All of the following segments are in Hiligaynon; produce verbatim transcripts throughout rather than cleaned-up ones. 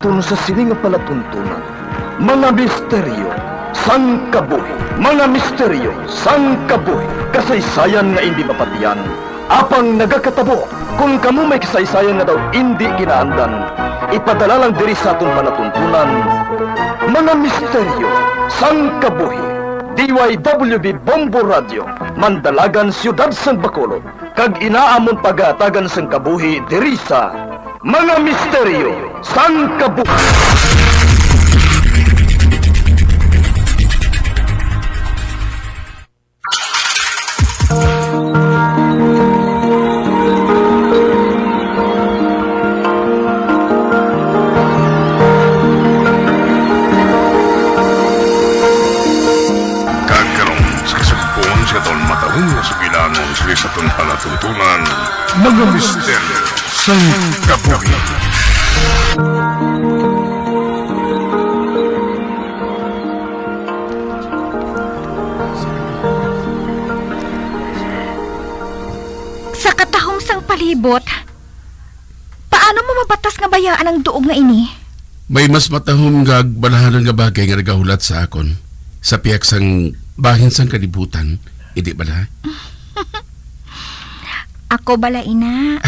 Tun sa sini nga palatuntunan, mga misteryo sang kabuhi, mga misteryo sang kabuhi, kasaysayan nga indi mapatian, apang nagakatabo. Kon kamo may kasaysayan nga daw indi kinaandan, ipadala lang diri sa aton palatuntunan, mga misteryo sang kabuhi. D Y W B Bombo Radio, Mandalagan, Siyudad sang Bacolod, kag ina amon pagahatagan sang kabuhi diri sa Mga Misteryo sang Kabuhi. Kag karon, sa kasugpon sa aton matahom nga sugilanon sa aton palatuntunan, mga misteryo sang kabuhi. Sa katahom sang palibot, paano mo mabatas nga bayaan ang duog nga ini? May mas matahom nga balahanon nga bagay nga nagahulat sa akon sa pihak sang bahin sang kalibutan, indi bala? Ako bala, ina.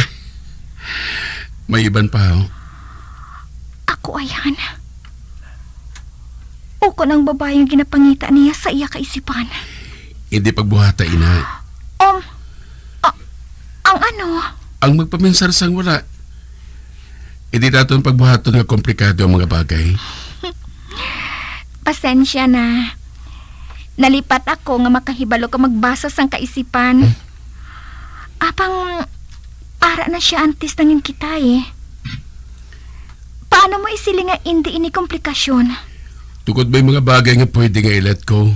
May iban pa, oh. Ako, ayan. Ukon ang babayi nga ginapangita niya sa iya kaisipan. Indi pagbuhata, ina. Um, a-, ang ano? Ang magpaminsar sang wala. Indi naton pagbuhaton nga komplikado ang mga bagay. Pasensya na. Nalipat ako nga makahibalo ka magbasa sang kaisipan. Hmm. Apang ara na siya antes nangin kita, eh. Paano mo isiling nga indi ini komplikasyon? Tungod may mga bagay nga pwede nga i-let go,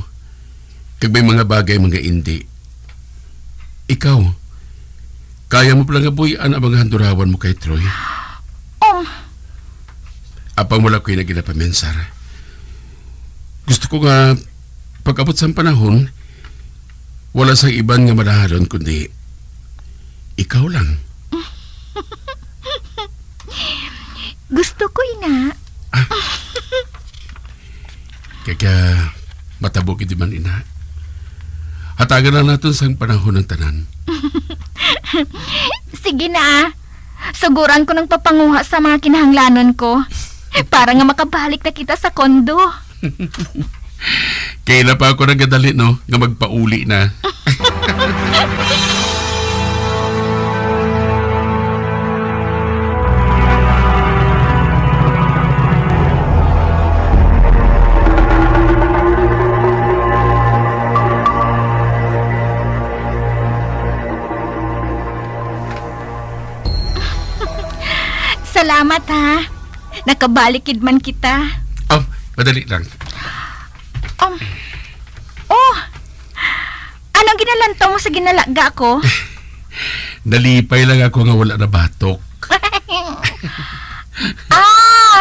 kag may mga bagay man nga indi. Ikaw, kaya mo pala nga buy-an ang mga handurawan mo kay Troy? Um. Apang wala ko ina ginapaminsar. Gusto ko nga, pag-abot sang panahon, wala sang iban nga madahalon kundi ikaw lang. Gusto ko, ina. Ah. Kaya matabo gid man, ina. Hatagan lang naton sang panahon ang tanan. Sige na, ah. Suguran ko nang papanguha sa mga kinahanglanon ko para nga makabalik na kita sa kondo. Kaila pa ako nagkadali, no, nga magpauli na. Salamat, ha. Nakabalik gid man kita. Oh, madali lang. Um, oh, ano ang ginalantaw mo sa ginalaga ko? Nalipay lang ako nga wala na batok. Ah!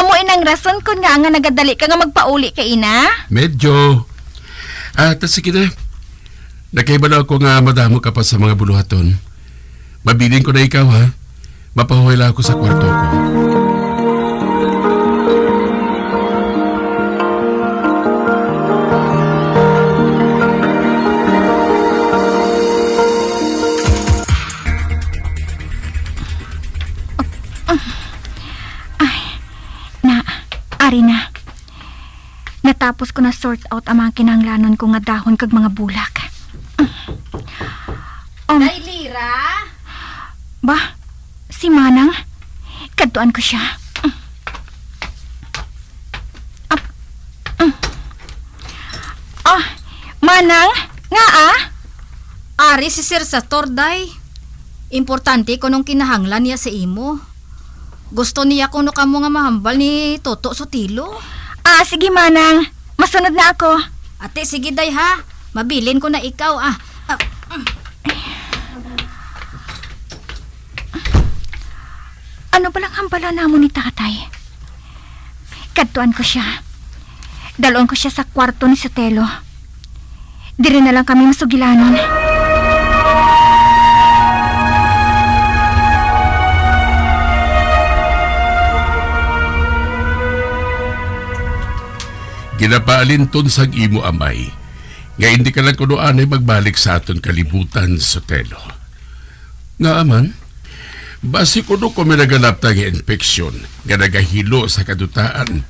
Amo inang rason kon nga nga nagadali ka nga magpauli ka ina? Medyo. Ah, ta sige na. Nakahibalo ako nga madamo ka pa sa mga buluhaton. Mabilin ko na ikaw, ha? Mapahuway lang ako sa kwarto ko. Ay, na, ari na. Natapos ko na sort out ang mga kinahanglanon ko nga dahon kag mga bulak. Um, Day Lira? Ba, si Manang? Kadtuan ko siya. Ap-, mm. Ah, Manang, ngaa? Ari si Sir Sator, day. Importante kunong kinahanglan niya sa imo. Gusto niya kuno kamo nga mahambal ni Toto Sotelo. Ah, sige, Manang. Masunod na ako. Ate, sige, day, ha? Mabilin ko na ikaw, ah. Ah, mm. Ano ba lang hambalan namon ni Tatay? Kadtuan ko siya. Dalon ko siya sa kwarto ni Sotelo. Diri na lang kami masugilanon. Pinapaalinton sang imo amay nga hindi ka lang kuno anay magbalik sa aton kalibutan, Sotelo. Ngaa man, basi kuno kung may nagalapta nga infeksyon nga nagahilo sa kadutaan,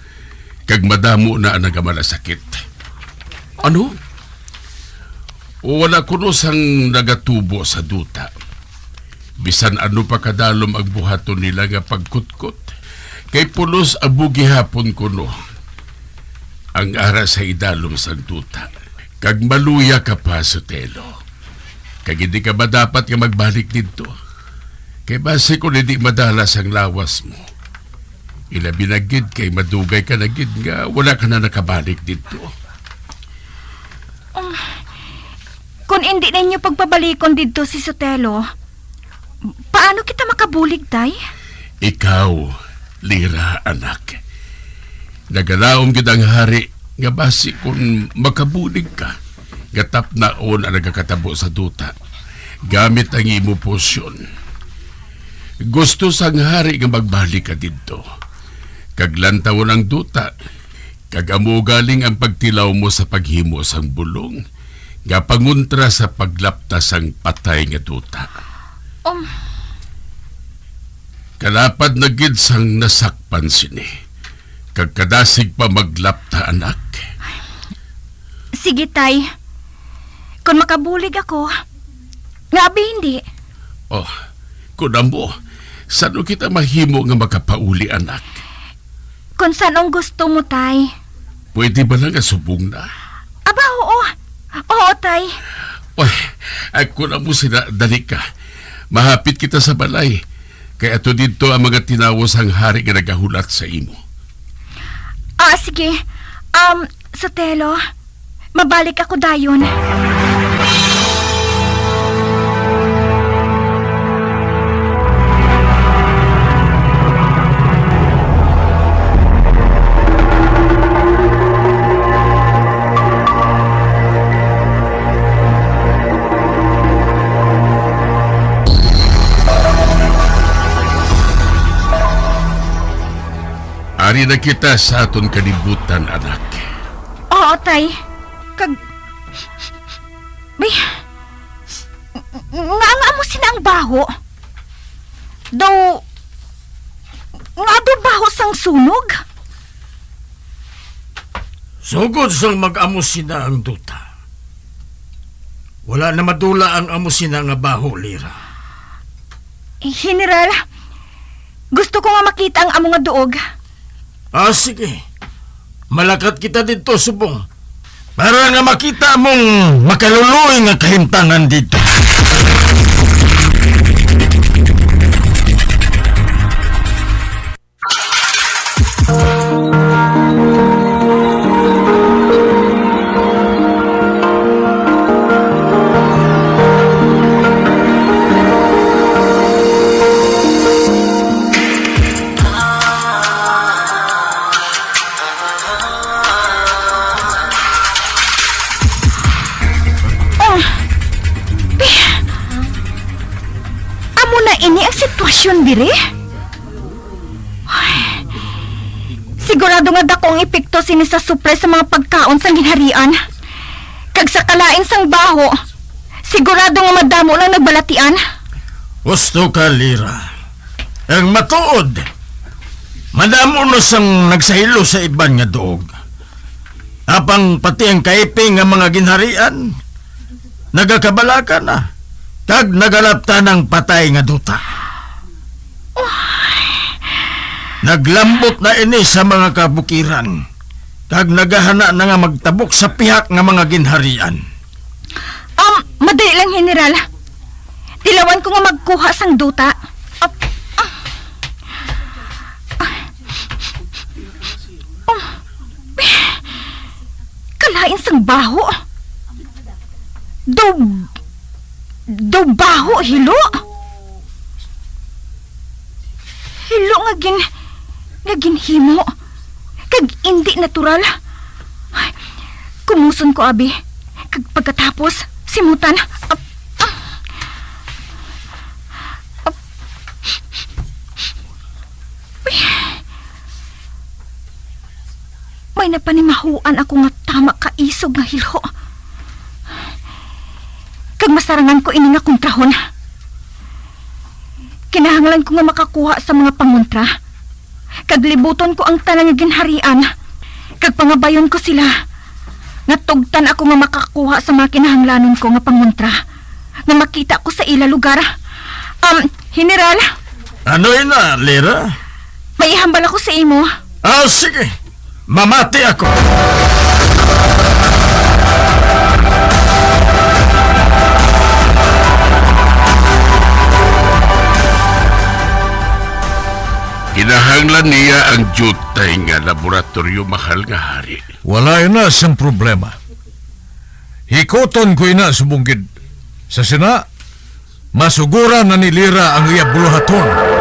kag madamo na ang nagamalasakit. Ano? Wala kuno sang nagatubo sa duta. Bisan ano pa kadalom ang buhaton nila nga pagkutkot, kay pulos amo gihapon kuno ang ara sa idalom sang duta. Kag maluya ka pa, Sotelo, kag hindi ka madapat nga magbalik didto. Kay basi kon hindi madala sang lawas mo, ilabi na gid kay madugay ka na gid nga wala ka na nakabalik didto. Um, kung hindi ninyo pagpabalikon didto si Sotelo, paano kita makabulig, Tay? Ikaw, Lira, anak. Nagalaom gid ang hari nga basi kon makabulig ka, nga tapnaon ang nagakatabo sa duta gamit ang imo pusyon. Gusto sang hari nga magbalik ka didto, kag lantawon ang duta, kag amo galing ang pagtilaw mo sa paghimo sang bulong nga pangontra sa paglapta sang patay nga duta. Um. Kalapad na gid sang nasakpan sini, kag kadasig pa maglapta, anak. Sige, Tay. Kon makabulig ako, nga abi hindi. Oh, kun amo, san-o kita mahimo nga makapauli, anak? Kon san-o ang gusto mo, Tay. Pwede ba lang nga subong na? Aba, oo. Oo, Tay. Oy, ay, kun amo sina, dali ka. Mahapit kita sa balay. Kay ato didto ang mga tinawo sang hari nga nagahulat sa imo. Ah, sige. Um, Sotelo, mabalik ako dayon. Ari na kita sa aton kalibutan, anak. Oo, Tay. Kag, bay, nga, nga amo sina ang baho. Daw, nga daw baho sang sunog. Sugod sang mag-amo sina ang duta, wala na madula ang amo sina nga baho, Lira. Eh, General, gusto ko nga makita ang amo nga duog. Ah, sige. Malakat kita didto subong, para nga makita mong makaluloy nga kahimtangan didto. Ah, pi-, amo na ini ang sitwasyon diri? Ay, sigurado nga dako ang epekto sini sa supre sa mga pagkaon sang ginharian. Kag sa kalain sang baho, sigurado nga madamo lang nagbalatian. Husto ka, Lira. Ang matuod, madamo na sang nagsahilo sa iban nga duog. Apang pati ang kaipi nga mga ginharian, nagakabalaka na, kag nagalapta ng patay nga duta. Naglambot na ini sa mga kabukiran, kag nagahana na nga magtabok sa pihak nga mga ginharian. Um, madali lang, General. Tilawan ko nga magkuha sang duta. Ap-, ah. Ah. Um, kalain sang baho. Daw, daw baho, hilo. Hilo nga gin-, nga ginhimo. Kag indi natural. Ay, kumuson ko, abi. Kag pagkatapos, simutan. Ap-, ap-, ap-, Uy. May Napanimahuan ako nga tama ka isog nga hilo. Kag masarangan ko ini nga kontrahon. Kinahanglan ko nga makakuha sa mga pangontra. Kag libuton ko ang tanan nga ginharian. Kag pangabayon ko sila nga tugtan ako nga makakuha sa mga kinahanglanon ko nga pangontra, nga makita ko sa ila lugar. Um, General, Ano ina, Lira? May ihambal ako sa imo. Ah, sige. Mamati ako. Kinahanglan niya ang diutay nga laboratoryo, mahal nga hari. Wala na siyang problema. Hikuton ko ina subong gid. Sa sina, masuguran na ni Lira ang iya buluhaton.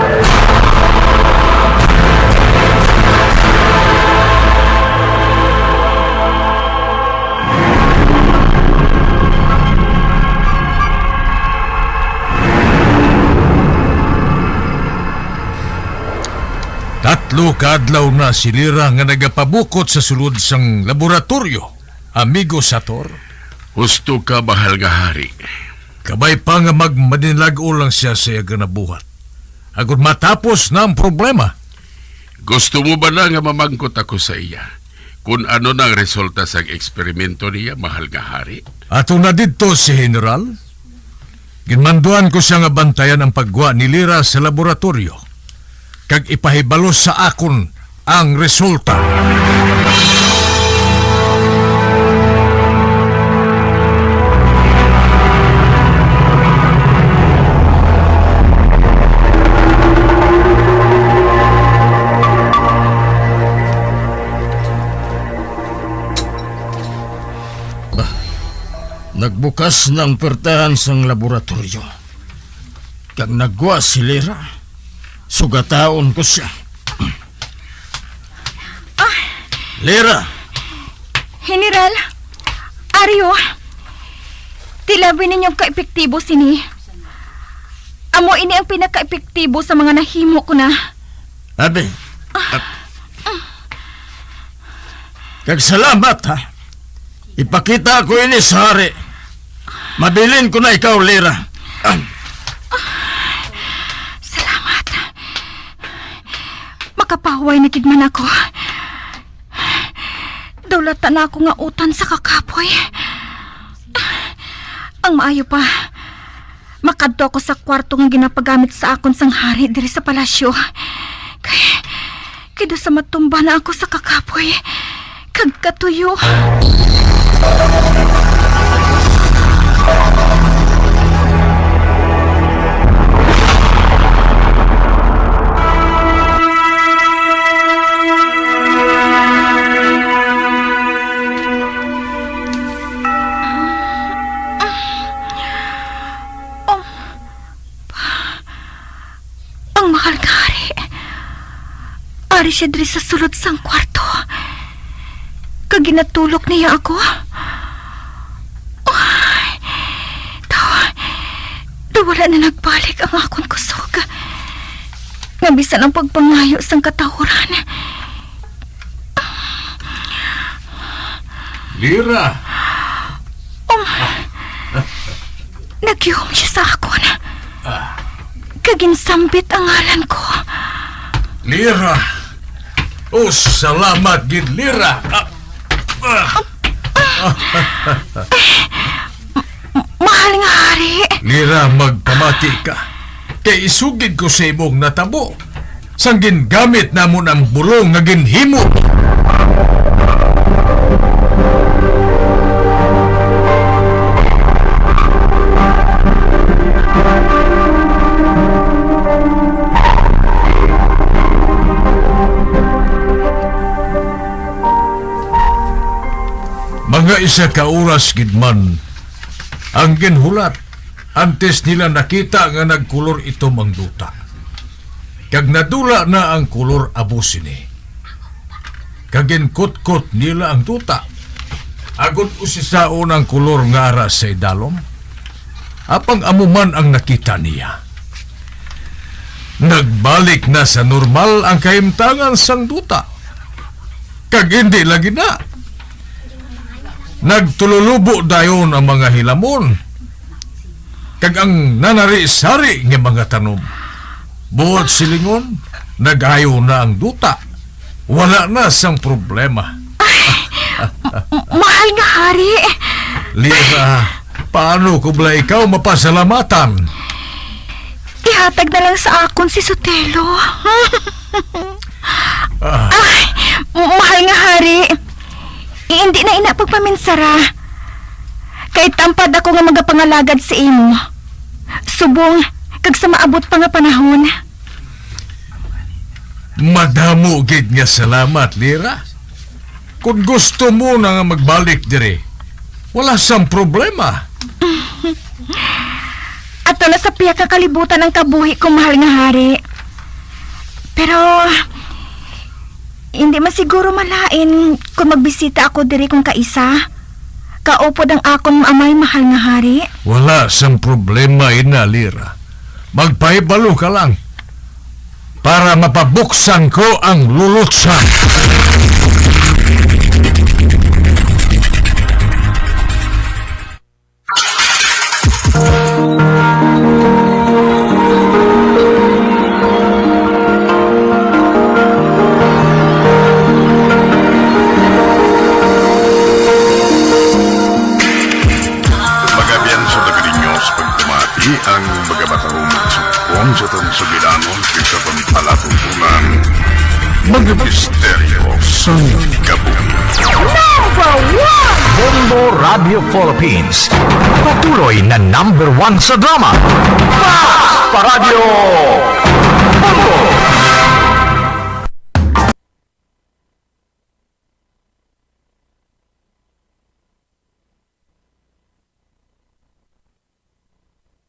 Tatlo ka adlaw na si Lira nga nagapabukot sa sulod sang laboratoryo, Amigo Sator. Husto ka, mahal nga hari. Kabay pa nga magmadinlag-o lang siya sa iya ginabuhat, agud matapos na ang problema. Gusto mo bala nga mamangkot ako sa iya kon ano na ang resulta sang eksperimento niya, mahal nga hari? Ato na didto si General. Ginmanduan ko siya nga bantayan ang paggwa ni Lira sa laboratoryo, kag ipahibalo sa akon ang resulta. Bah, nagbukas na ang puwertahan sang laboratoryo. Kag nagwa si Lira. Sugataon ko siya. Ah! Lira! General, Ario, tilabi ninyo ka-epektibo sini. Amo ini ang pinaka-epektibo sa mga nahimo ko na. Abi. Ah. Kag salamat, ha. Ipakita ko ini sa hari. Mabilin ko na ikaw, Lira. Ah. Salamat. Makapahuway na gid man ako. Daw lata na ako nga utan sa kakapoy. Ang maayo pa, makadto ako sa kwarto nga ginapagamit sa akon sang hari diri sa palasyo. Kay, kay daw sa matumba na ako sa kakapoy, kag katuyo. Ang mahal nga hari. Ari siya diri sa sulod sang kwarto. Kag ginatulok niya ako. Ay, daw, daw wala na nagbalik ang akon kusog. Nga bisan ang pagpangayo sang katawran. Lira! Oh, nagyuhom siya sa akon. Ah. Kag ginsambit ang ngalan ko. Lira! Oh, salamat gid, Lira! Ah, ah. Mahal nga hari. Lira, magpamati ka. Kay isugid ko sa imong natabo. Sang gingamit namon ang bulong nga ginhimo. Mga isa ka oras gid man ang ginhulat antes nila nakita nga nagkulor itom ang duta. Kag nadula na ang kulor abo sini. Kag ginkutkot nila ang duta, agod usisaon ang kulor nga ara sa idalom, apang amo man ang nakita niya. Nagbalik na sa normal ang kahimtangan sang duta. Kag hindi lagi na. Nagtululubo dayon ang mga hilamon, kag ang nanari-sari nga mga tanom. Buot silingon, nagayo na ang duta. Wala na sang problema. M-, mahal nga hari. Lira, paano ko bala ikaw mapasalamatan? Ihatag na lang sa akon si Sotelo. Ah. Ay, mahal nga hari, hindi na ina pagpaminsara. Kay tampad ako nga magapangalagad sa imo, subong kag sa maabot pa nga panahon. Madamo gid nga salamat, Lira. Kon gusto mo na nga magbalik diri, wala sang problema. Ato na sa pihak nga kalibutan ang kabuhi ko, mahal nga hari. Pero, hindi man siguro malain kon magbisita ako diri kung kaisa. Kaupod ang akon amay, mahal nga hari. Wala sang problema ina, Lira. Magpahibalo ka lang para mapabuksan ko ang lulutsan. Magabiyan sa taga ninyo sa pagpamati ang magamatahong sumpon sa atong sugilanon kag sa pampalatutunan. Mga misteryo sang kabuhi. Number one! Bombo Radio Philippines. Patuloy na number one sa drama. Pa, pa Radyo Bombo!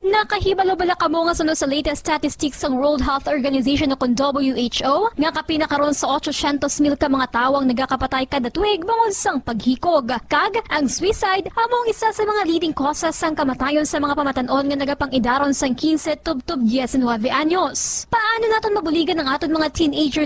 Nakahibalo bala kamo nga suno sa latest statistics sang World Health Organization o kon W H O, nga kapin na karon sa otso syentos mil ka mga tawo ang nagakapatay kada tuig bangod sang paghikog? Kag ang suicide amo ang isa sa mga leading causes sang kamatayon sa mga pamatan-on nga nagapang-idaron sang quince tubtob diecinuebe anyos. Paano naton mabuligan ang aton mga teenagers